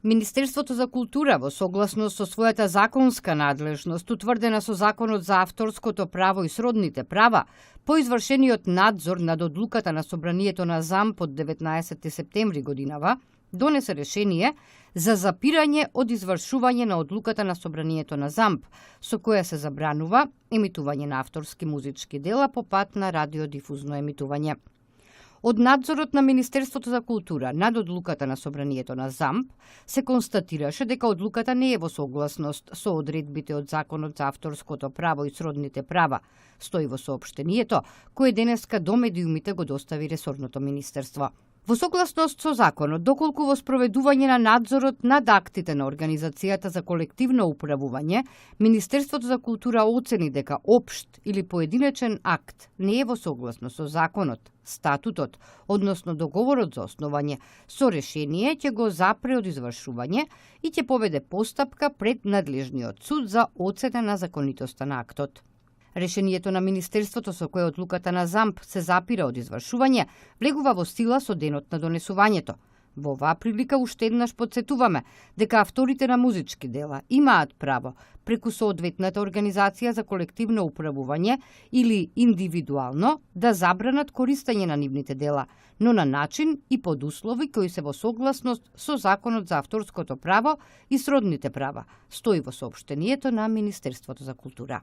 Министерството за култура во согласност со својата законска надлежност, утврдена со Законот за авторското право и сродните права, по извршениот надзор над одлуката на Собранието на ЗАМП од 19 септември годинава, донесе решение за запирање од извршување на одлуката на Собранието на ЗАМП, со која се забранува емитување на авторски музички дела по пат на радиодифузно емитување. Од надзорот на Министерството за култура над одлуката на Собранието на ЗАМП се констатираше дека одлуката не е во согласност со одредбите од Законот за авторското право и сродните права, стои во соопштението, кое денеска до медиумите го достави ресорното министерство. Во согласност со законот, доколку во спроведување на надзорот над актите на Организацијата за колективно управување, Министерството за култура оцени дека општ или поединечен акт не е во согласност со законот, статутот, односно договорот за основање, со решение ќе го запре од извршување и ќе поведе постапка пред надлежниот суд за оцена на законитоста на актот. Решението на Министерството со кое одлуката на ЗАМП се запира од извршување влегува во сила со денот на донесувањето. Во оваа прилика уште еднаш подсетуваме дека авторите на музички дела имаат право преку соодветната Организација за колективно управување или индивидуално да забранат користење на нивните дела, но на начин и под услови кои се во согласност со Законот за авторското право и сродните права, стои во соопштението на Министерството за култура.